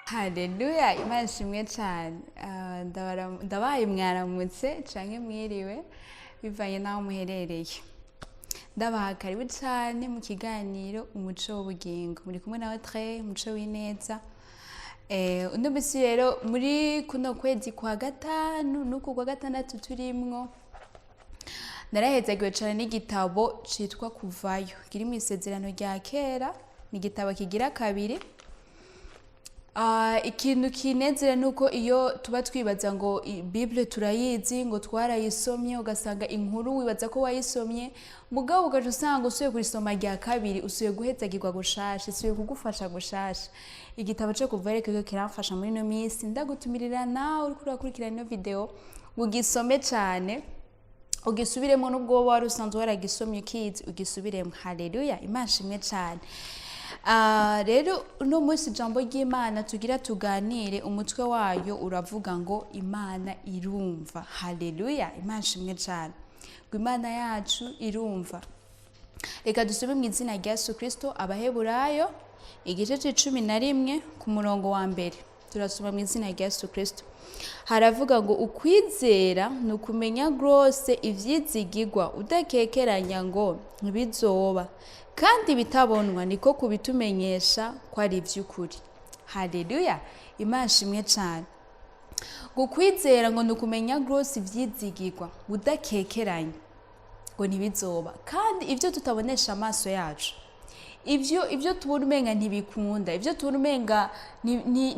Haleluya, Imana ishimwe cyane. Ndabaye mwaramutse canke mwiriwe bivanye n'aho muherereye. Ndabaha karibu cyane mu kiganiro Umuco w'Ubugingo. Muri kumwe nawe Tre Umuco w'Ineza. Uno musi rero muri kuno kwezi kwa gatanu n'uku kwa gatandatu turimwo, narahezagiwe cyane n'igitabo citwa Kuvayo, kiri mu Isezerano rya Kera. Ni igitabo kigira kabiri. Ikintu kinezera nuko iyo tuba twibaza ngo Bible turayizi, ngo twarayisomye, ugasanga inkuru wibaza ko wayisomye, mugabo ugaca usanga usubiye kurisoma rya kabiri, usubiye guhezagirwa gushasha, isubiye kugufasha gushasha. Igitabo co Kuva rero kiriko kiramfasha muri ino minsi. Ndagutumirira nawe uriko urakurikirana ino video ngo ugisome cane, ugisubiremo, nubwo wowe wari usanzwe waragisomye ukizi, ugisubiremo. Haleluya, Imana ishimwe cane. Rero uno munsi ijambo ry'Imana tugira tuganire, umutwe wayo uravuga ngo Imana irumva. Haleluya, Imana ishimwe cane, ngo Imana yacu irumva. Reka dusome mu izina rya Yesu Kristo Abaheburayo igice c'11 ku murongo wa mbere. Turasoma mu izina rya Yesu Kristo. Haravuga ngo ukwizera ni ukumenya rwose ivyizigirwa udakekeranya ngo ntibizoba, kandi bitabonwa niko kubitumenyesha ko ari ivy'ukuri. Haleluya, Imana ishimwe cane. Ngo ukwizera ngo ni ukumenya rwose ivyizigirwa udakekeranya ngo ntibizoba, kandi ivyo tutabonesha amaso yacu, ivyo tubona umenga ntibikunda, ivyo tubona umenga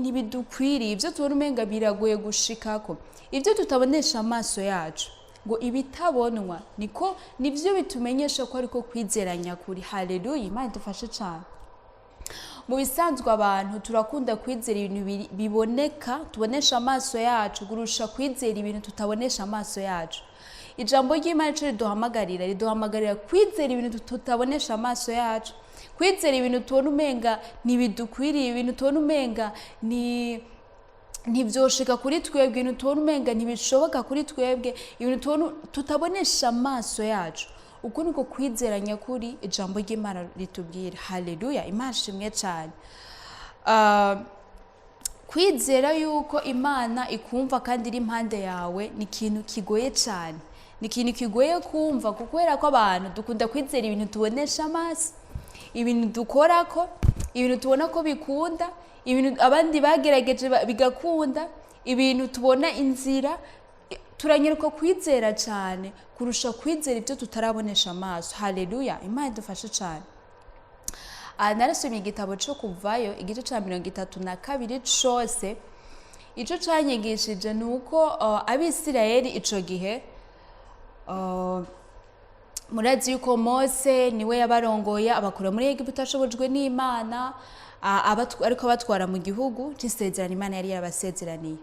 ntibidukwiriye, ivyo tubona umenga biragoye gushikako, ivyo tutabonesha amaso yacu, ngo ibitabonwa niko nivyo bitumenyesha ko ariko kwizera nyakuri. Haleluya, Imana idufashe cane. Mu bisanzwe abantu turakunda kwizera ibintu biboneka, tubonesha amaso yacu, kurusha kwizera ibintu tutabonesha amaso yacu. Ijambo ry'Imana ico riduhamagarira, riduhamagarira kwizera ibintu tutabonesha amaso yacu, kwizera ibintu tubona umenga ntibidukwiriye, ibintu tubona umenga ni ntibyoshika kuri twebwe, ibintu tubona umenga ntibishoboka kuri twebwe, ibintu tubona tutabonesha amaso yacu. Uko niko kwizera nyakuri ijambo ry'Imana ritubwira. Haleluya, Imana ishimwe cane. Kwizera yuko Imana ikumva kandi iri impande yawe ni ikintu kigoye cane, ni ikintu kigoye kumva, kubera ko abantu dukunda kwizera ibintu tubonesha amaso, ibintu dukorako, ibintu tubona ko bikunda, ibintu abandi bagerageje bigakunda, ibintu tubona inzira. Turanyaruka kwizera cane kurusha kwizera ibyo tutarabonesha amaso. Haleluya, Imana idufashe cane. Narasomye igitabo co Kuvayo igice ca 32 cose. Ico canyigishije ni uko Abisirayeli ico gihe, murazi yuko Mose niwe yabarongoye abakura muri Egiputa ashobojwe n'Imana, ariko abatwara mu gihugu c'isezerano Imana yari yarabasezeraniye.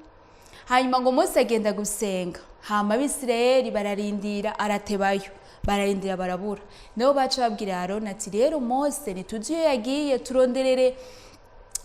Hanyuma ngo Mose agenda gusenga, hama Abisirayeli bararindira, aratebayo, bararindira barabura. Nibo baca babwira Aroni ati rero Mose ntituzi iyo yagiye, turonderere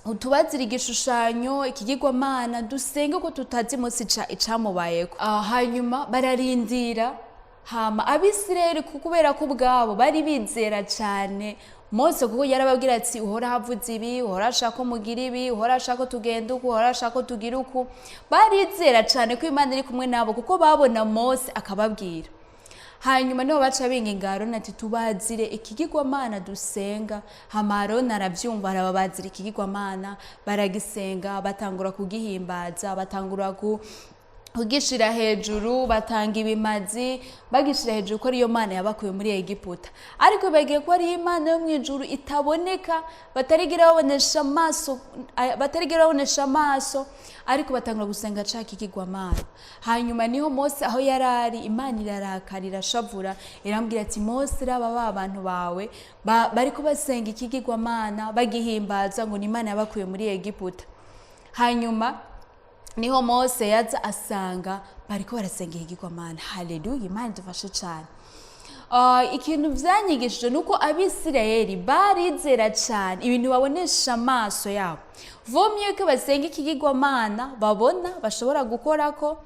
utubazire igishushanyo, ikigirwamana, dusenge ko tutazi Mose icamubayeko. Hanyuma bararindira, hama Abisirayeli kubera ko ubwabo bari bizera cane Mose, kuko yarababwira ati Uhoraho avuze ibi, Uhoraho ashaka ko mugira ibi, Uhoraho ashaka ko tugenda uku, Uhoraho ashaka ko tugira uku. Barizera cane ko Imana iri kumwe nabo, kuko babona Mose akababwira. Hanyuma niho baca binginga Aroni ati tubazire ikigirwamana dusenga. Hama Aroni aravyumva, arababazira ikigirwamana, baragisenga, batangura kugihimbaza, batangura kugishira hejuru, batanga ibimazi, bagishira hejuru ko ariyo Mana yabakuye muri Egiputa. Ariko bagiye ko ariyo Imana yo mw'ijuru itaboneka, batarigira babonesha amaso, batarigira babonesha amaso, ariko batangura gusenga ca kigirwamana. Hanyuma niho Mose aho yarari, Imana irarakara, irashavura, irambwira ati Mose, raba ba bantu bawe bariko basenga ikigirwamana, bagihimbaza ngo ni Imana yabakuye muri Egiputa. Hanyuma niho Mose yaza asanga bariko barasenga ikigirwamana. Haleluya, Imana idufashe cane. Ikintu vyanyigishije nuko Abisirayeli barizera cane ibintu babonesha amaso yabo. Vomye ko basenga ikigirwamana babona bashobora gukorako,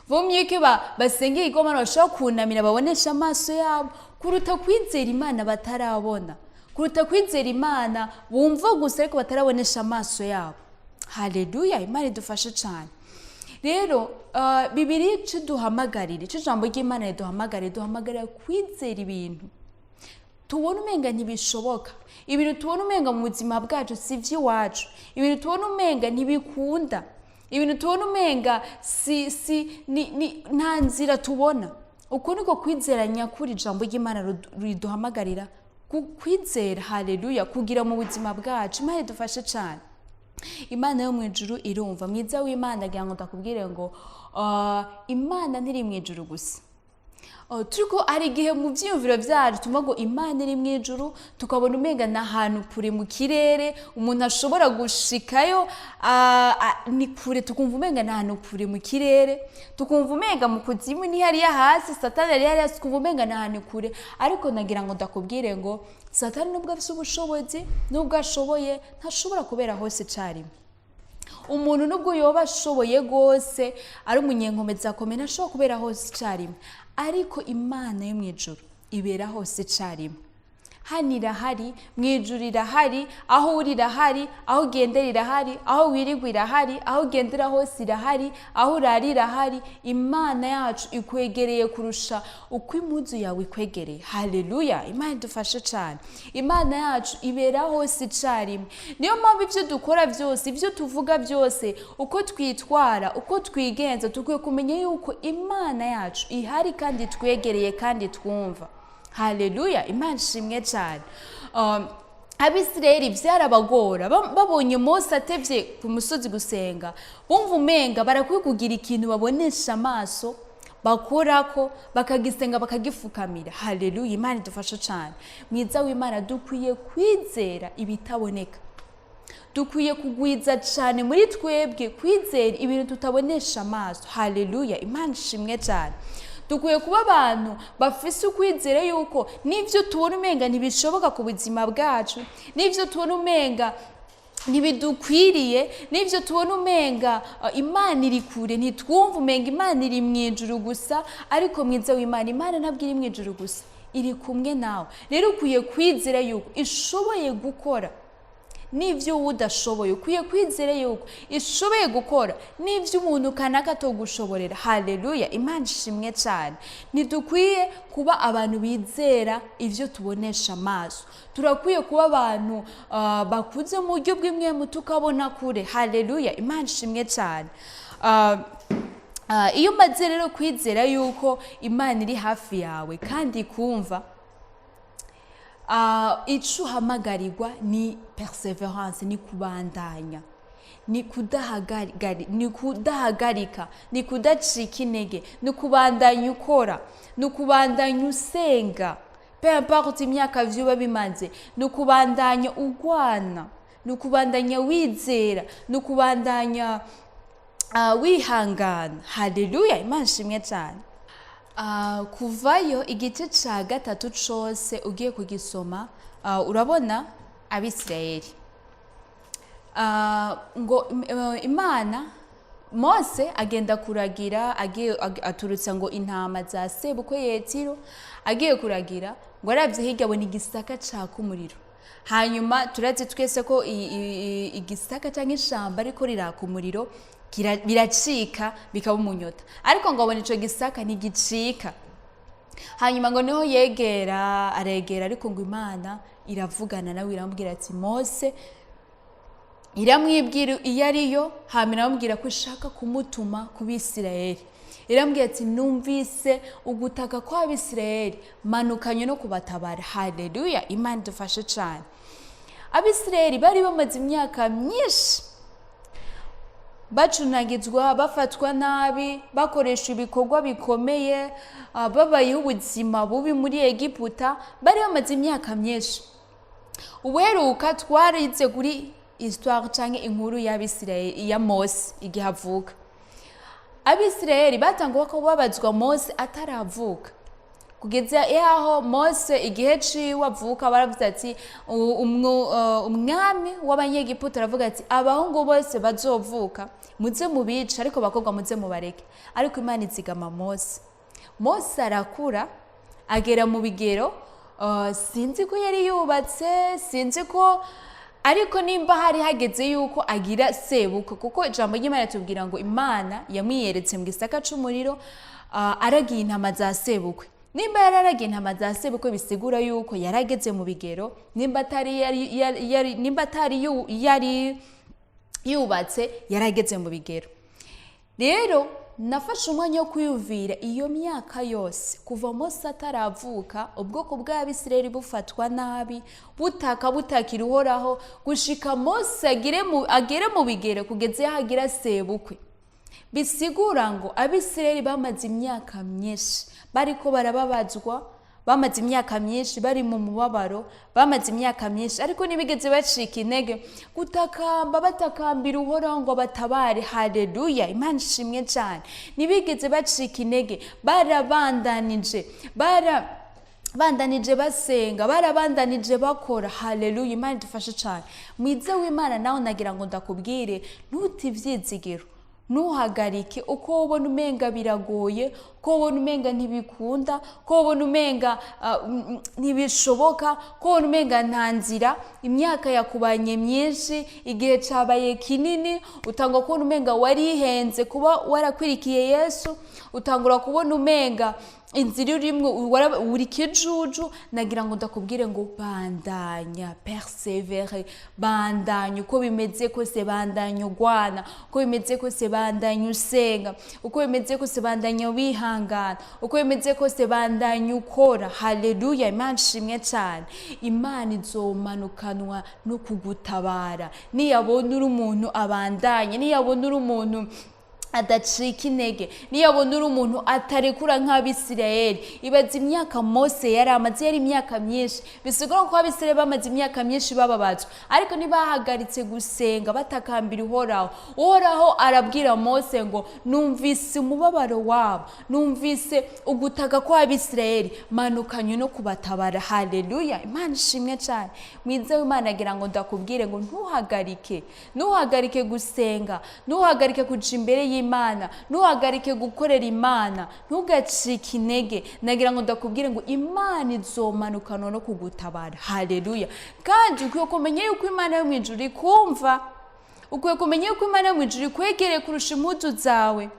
Vumye ko basengera igomana bashobora kunamira babonesha amaso yabo, kuruta kwizera Imana batarabona, kuruta kwizera Imana bumva gusa ariko batarabonesha amaso yabo. Haleluya, Imana idufashe cyane. Rero Bibiri ico duhamagarira, ico ijambo ry'Imana riduhamagarira, duhamagarira kwizera ibintu tubona umenga ntibishoboka, ibintu tubona umenga mu buzima bwacu si iby'iwacu, ibintu tubona umenga ntibikunda, ibintu tubona umenga si ni nta nzira tubona. Uko niko kwizera nyakuri ijambo ry'Imana riduhamagarira kwizera. Haleluya, kugira mu buzima bwacu. Imana idufashe cyane. Imana yo mu ijuru irumva. Mwiza w'Imana, agira ngo ndakubwire ngo Imana ntiri mu ijuru gusa. Oh, turiko hari igihe mu byiyumviro byacu tumva ngo Imana iri mu ijuru, tukabona umenga ni ahantu kure mu kirere umuntu ashobora gushikayo, ni kure, tukumva umenga ni ahantu kure mu kirere, tukumva umenga mu kuzimu ni hariya hasi, Satani ari hariya hasi, tukumva umenga ni ahantu kure. Ariko nagira ngo ndakubwire ngo Satani, nubwo afise ubushobozi, nubwo ashoboye, ntashobora kubera hose icarimwe. Umuntu nubwo yoba ashoboye rwose, ari umunyenkomezi akomeye, ntashobora kubera hose icarimwe. Ariko Imana yo mu ijuru ibera hose icarimwe. Hano irahari, mu ijuru irahari, aho uri irahari, aho ugendera irahari, aho wirirwa irahari, aho ugendera hose irahari, aho urara irahari. Imana yacu ikwegereye kurusha uko impuzu yawe ikwegereye. Haleluya, Imana idufashe cyane. Imana yacu ibera hose icarimwe. Niyo mpamvu ibyo dukora byose, ibyo tuvuga byose, uko twitwara, uko twigenza, dukwiye kumenya yuko Imana yacu ihari kandi twegereye kandi twumva. Haleluya, Imana ishimwe cyane. Abisirayeli byarabagora. Babonye Mose atevye ku musozi gusenga, bumva umenga barakwiye kugira ikintu babonesha amaso bakorako, bakagisenga, bakagifukamira. Haleluya, Imana idufashe cyane. Mwiza w'Imana, dukwiye kwizera ibitaboneka. Dukwiye kugwiza cyane muri twebwe kwizera ibintu tutabonesha amaso. Haleluya, Imana ishimwe cyane. Dukwiye kuba abantu bafise ukwizera yuko n'ibyo tubona umenga ntibishoboka ku buzima bwacu, n'ibyo tubona umenga ntibidukwiriye, n'ibyo tubona umenga Imana iri kure, ntitwumve, umenga Imana iri mu ijuru gusa. Ariko mwiza w'Imana, Imana ntabwo iri mu ijuru gusa, iri kumwe nawe. Rero ukwiye kwizera yuko ishoboye gukora n'ibyo wowe udashoboye. Ukwiye kwizera yuko ishoboye gukora n'ibyo umuntu kanaka atogushoborera. Haleluya, Imana ishimwe cyane. Ntidukwiye kuba abantu bizera ibyo tubonesha amaso. Turakwiye kuba abantu bakuze mu buryo bw'imwemu, tukabona kure. Haleluya, Imana ishimwe cyane. Iyo umaze rero kwizera yuko Imana iri hafi yawe kandi ikumva, ico uhamagarirwa ni perseverance, ni kubandanya, ni kudahagarika, ni kudacika intege, ni kubandanya ukora, ni kubandanya usenga, peu importe imyaka vyuba bimaze, ni ukubandanya urwana, ni ukubandanya wizera, ni ukubandanya wihangana. Haleluya, Imana ishimwe cyane. Kuvayo igice ca gatatu cose ugiye kugisoma, urabona Abisirayeli, ngo Imana, Mose agenda kuragira, agiye aturutsa ngo intama za sebukwe Yetiro. Agiye kuragira, ngo aravye hirya abona igisaka caka umuriro. Hanyuma turazi twese ko igisaka cyangwa ishamba ariko riraka umuriro, biracika bikaba umunyota, ariko ngo abona ico gisaka ntigicika. Hanyuma ngo niho yegera, aregera, ariko ngo Imana iravugana nawe, iramubwira ati: "Mose." Iramwibwira iyo ariyo, hanyuma iramubwira ko ishaka kumutuma ku Bisirayeli. Irambwira ati: "Numvise ugutaka kw'Abisirayeli, manukanye no kubatabara." Haleluya, Imana idufashe cyane. Abisirayeli bari bamaze imyaka myinshi bacunagizwa, bafatwa nabi, bakoresha ibikorwa bikomeye, babayeho ubuzima bubi muri Egiputa. Bari bamaze imyaka myinshi. Ubuheruka twarize kuri histoire canke inkuru y'Abisirayeli ya Mose igihe avuka. Abisirayeli batanguye ko babazwa Mose ataravuka, kuko Kugeza yaho Mose igihe ciwe avuka, baravuze ati umwami w'Abanyegiputa aravuga ati: "Abahungu bose bazovuka muze mubice, ariko abakobwa muze mubareke." Ariko Imana izigama Mose. Mose arakura, agera mu bigero. Sinzi ko yari yubatse, sinzi ko, ariko nimba hari hageze yuko agira sebukwe, kuko ijambo ry'Imana tubwira ngo Imana yamwiyeretse mu gisaka c'umuriro, aragiye intama za sebukwe. Nimba yari aragiye intama za sebukwe, bisigura yuko yarageze mu bigero. Nimba atari yari, nimba atari yari yubatse, yarageze mu bigero. Rero nafashe umwanya wo kwiyumvira iyo myaka yose kuva Mose ataravuka, ubwoko bw'Abisirayeli bufatwa nabi, butaka, butakira Uhoraho, gushika Mose agere mu bigero, kugeza yaho agira sebukwe. Bisigura ngo Abisirayeli bamaze imyaka myinshi bariko barababazwa, bamaze imyaka myinshi bari mu mubabaro, bamaze imyaka myinshi, ariko ntibigeze bacika intege gutakamba, batakambira Uhoraho ngo batabare. Haleluya, Imana ishimwe cyane. Ntibigeze bacika intege, barabandanije, barabandanije basenga, barabandanije bakora. Haleluya, Imana idufashe cyane. Mwize w'Imana, nawe nagira ngo ndakubwire: ntute ivyizigiro, ntuhagarike. Uko ubona umenga biragoye, uko ubona umenga ntibikunda, uko ubona umenga ntibishoboka, uko ubona umenga nta nzira, imyaka yakubanye myinshi, igihe cabaye kinini, utangura kubona umenga warihenze kuba warakwirikiye Yesu, utangura kubona umenga inzira urimwo uri kijuju, nagira ngo ndakubwire ngo bandanya, persévère, bandanya uko bimeze kose, bandanya ugwana uko bimeze kose, bandanya usenga uko bimeze kose, bandanya wihangana uko bimeze kose, bandanya ukora. Haleluya, Imana ishimwe cyane. Imana izomanukanwa no kugutabara niyabona uri umuntu abandanye, niyabona uri umuntu adacika intege, niyabona uri umuntu atarekura nk'Abisirayeli. Ibaza imyaka Mose yari amaze, yari imyaka myinshi. Bisigura ko Abisirayeli bamaze imyaka myinshi bababazwa, ariko ntibahagaritse gusenga, batakambira Uhoraho. Uhoraho arabwira Mose ngo: "Numvise umubabaro wabo, numvise ugutaka kw'Abisirayeli, manukanye no kubatabara." Haleluya, Imana ishimwe cyane. Mwiza w'Imana, agira ngo ndakubwire ngo ntuhagarike, ntuhagarike gusenga, ntuhagarike kuja imbere y'Imana, ntuhagarike gukorera Imana, ntugacike intege. Nagira ngo ndakubwire ngo Imana izomanukana no kugutabara. Haleluya. Kandi ukwiye kumenya yuko Imana yo mu ijuru ikumva. Ukwiye kumenya yuko Imana yo mu ijuru ikwegereye kurusha impuzu zawe.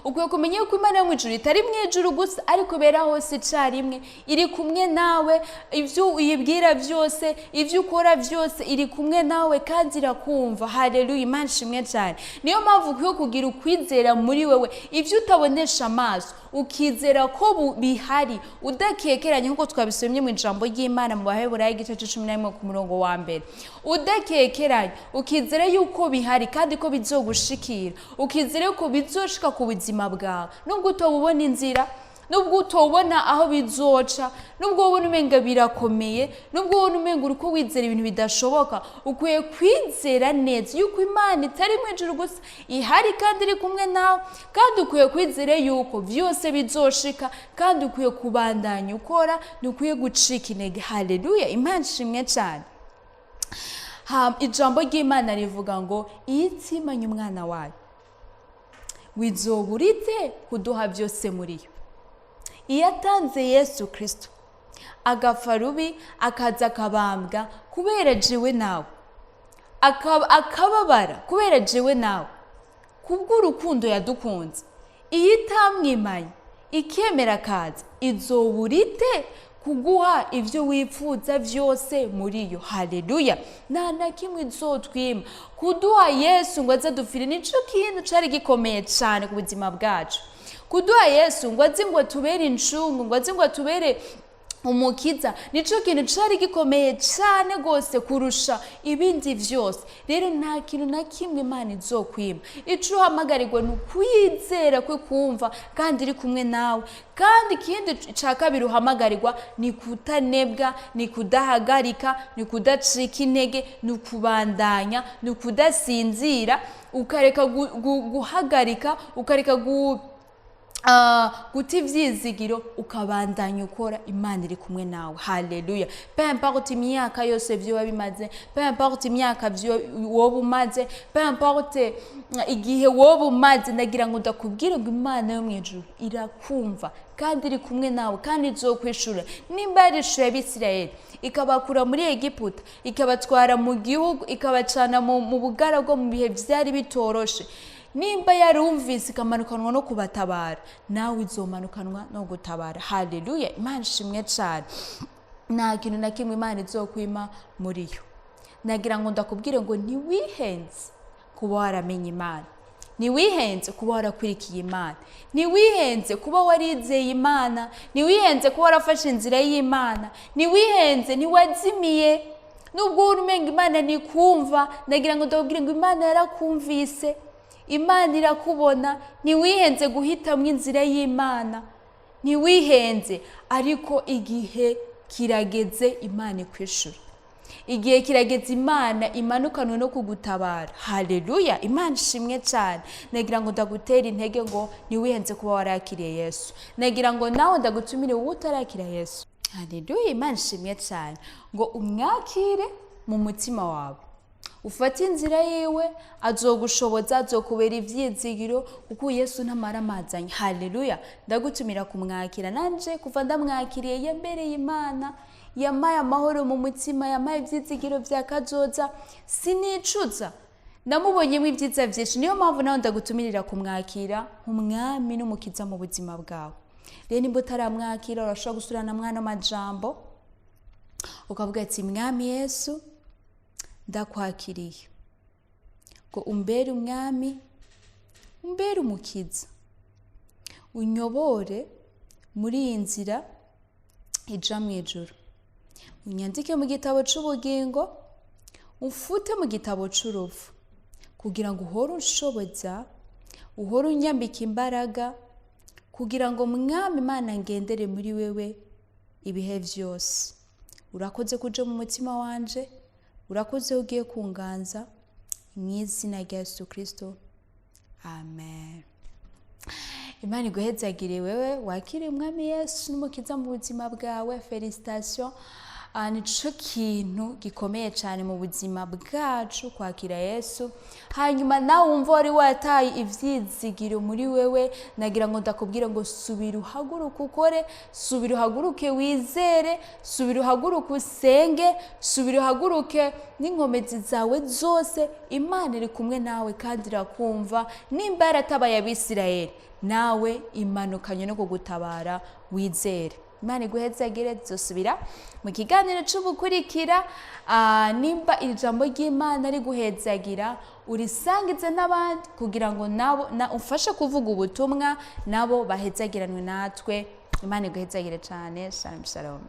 Ukwiye kumenya yuko Imana yo mu ijuru itari mu ijuru gusa, ariko ibera hose icyarimwe, iri kumwe nawe. Ibyo uyibwira byose, ibyo ukora byose, iri kumwe nawe kandi irakumva. Haleluya, Imana ishimwe cyane. Niyo mpamvu ukwiye kugira ukwizera muri wewe, ibyo utabonesha amaso ukizera ko bihari udakekeranye, nk'uko twabisomye mu ijambo ry'Imana mu Baheburayo igice cya 11 ku murongo wa mbere. Udakekeranye, ukizera yuko bihari kandi ko bizogushikira, ukizera yuko bizoshika ku buzima bwawe, nubwo utobubona inzira, nubwo utobona aho bizoca, nubwo ubona umenga birakomeye, nubwo ubona umenga uriko wizera ibintu bidashoboka. Ukwiye kwizera neza yuko Imana itari mu ijuru gusa, ihari kandi iri kumwe nawe, kandi ukwiye kwizera yuko byose bizoshika, kandi ukwiye kubandanya ukora, ntukwiye gucika intege. Haleluya, Imana ishimwe cyane. Ijambo ry'Imana rivuga ngo: "Iyo itimanye umwana wayo, wizobura ite kuduha byose muri yo?" Iyo atanze Yesu Kirisito agapfa rubi, akaza akabambwa kubera jewe nawe, akababara kubera jewe nawe, kubw'urukundo yadukunze, iyo itamwimanye ikemera akaza, izobura ite kuguha ibyo wifuza byose muri yo? Haleluya, nta na kimwe izotwima. Kuduha Yesu ngo aze dupfire, nico kintu cari gikomeye cyane ku buzima bwacu. Kuduha Yesu ngo aze, ngo atubere incungu, ngo aze, ngo atubere umukiza, nico kintu cari gikomeye cyane rwose kurusha ibindi vyose. Rero nta kintu na kimwe Imana izokwima. Ico uhamagarirwa ni ukwizera kwe kumva kandi iri kumwe nawe. Kandi ikindi ca kabiri uhamagarirwa ni kutanebwa, ni kudahagarika, ni kudacika intege, ni ukubandanya, ni ukudasinzira, ukareka guhagarika, ukareka guta ivyizigiro, ukabandanya ukora. Imana iri kumwe nawe. Haleluya! Peu importe imyaka yose vyoba bimaze, peu importe imyaka vyo woba umaze, peu importe igihe woba umaze, ndagira ngo ndakubwire ngo Imana yo mw'ijuru irakumva kandi iri kumwe nawe kandi izokwishura. Nimba yarishuye Abisirayeli, ikabakura muri Egiputa, ikabatwara mu gihugu, ikabacana mu bugaragu mu bihe vyari bitoroshe, nimba yarumvise ikamanukanwa no kubatabara, nawe izomanukanwa no gutabara. Haleluya! Imana ishimwe cyane. Nta kintu na kimwe Imana izokwima muri yo. Nagira ngo ndakubwire ngo ntiwihenze kuba waramenye Imana, ntiwihenze kuba warakurikiye Imana, ntiwihenze kuba warizeye Imana, ntiwihenze kuba warafashe inzira y'Imana, ntiwihenze, ntiwazimiye. Nubwo wowe umenga Imana ntikumva, ndagira ngo ndakubwire ngo Imana yarakumvise, Imana irakubona. Ntiwihenze guhitamwo inzira y'Imana, ntiwihenze. Ariko igihe kirageze Imana ikwishura, igihe kirageze Imana imanukanwe no kugutabara. Haleluya! Imana ishimwe cyane. Nagira ngo ndagutera intege ngo ntiwihenze kuba warakiriye Yesu. Nagira ngo nawe ndagutumire, wowe utarakira Yesu, haleluya, Imana ishimwe cyane, ngo umwakire mu mutima wawe, ufate inzira yiwe. Azogushoboza, azokubera ivyizigiro, kuko Yesu ntamara amazanye. Haleluya! Ndagutumira kumwakira. Nanje kuva ndamwakiriye, yambereye Imana, yamaye amahoro mu mutima, yamaye ivyizigiro vya kazoza. Sinicuza, ndamubonyemo ibyiza vyinshi. Niyo mpamvu nawe ndagutumirira kumwakira nk'umwami n'umukiza mu buzima bwawe. Rero nimba utaramwakira, urashobora gusubirana mwana amajambo, ukavuga ati: "Mwami Yesu, ndakwakiriye ngo umbere umwami, umbere umukiza, unyobore muri iyi nzira ija mu ijuru, unyandike mu gitabo c'ubugingo, umfute mu gitabo c'urupfu, kugira ngo uhore unshoboza, uhore unyambika imbaraga, kugira ngo, Mwami Imana, ngendere muri wewe ibihe vyose. Urakoze kuja mu mutima wanje, urakoze ugiye kunganza, mu izina rya Yesu Kristo, amen." Imana iguhezagire wewe wakiriye Umwami Yesu n'Umukiza mu buzima bwawe. Félicitations. Nico kintu gikomeye cyane mu buzima bwacu, kwakira Yesu. Hanyuma nawe wumva wari wataye ivyizigiro muri wewe, nagira ngo ndakubwire ngo subira uhaguruke ukore, subira uhaguruke wizere, subira uhaguruke usenge, subira uhaguruke n'inkomezi zawe zose. Imana iri kumwe nawe kandi irakumva. Nimba yaratabaye Abisirayeli, nawe imanukanye no kugutabara, wizere. Imana iguhezagire. Tuzosubira mu kiganiro c'ubukurikira. Nimba iri jambo ry'Imana riguhezagira, urisangize n'abandi kugira ngo nabo na umfashe kuvuga ubutumwa, nabo bahezagiranwe natwe. Imana iguhezagire cyane. Shalom, shalom.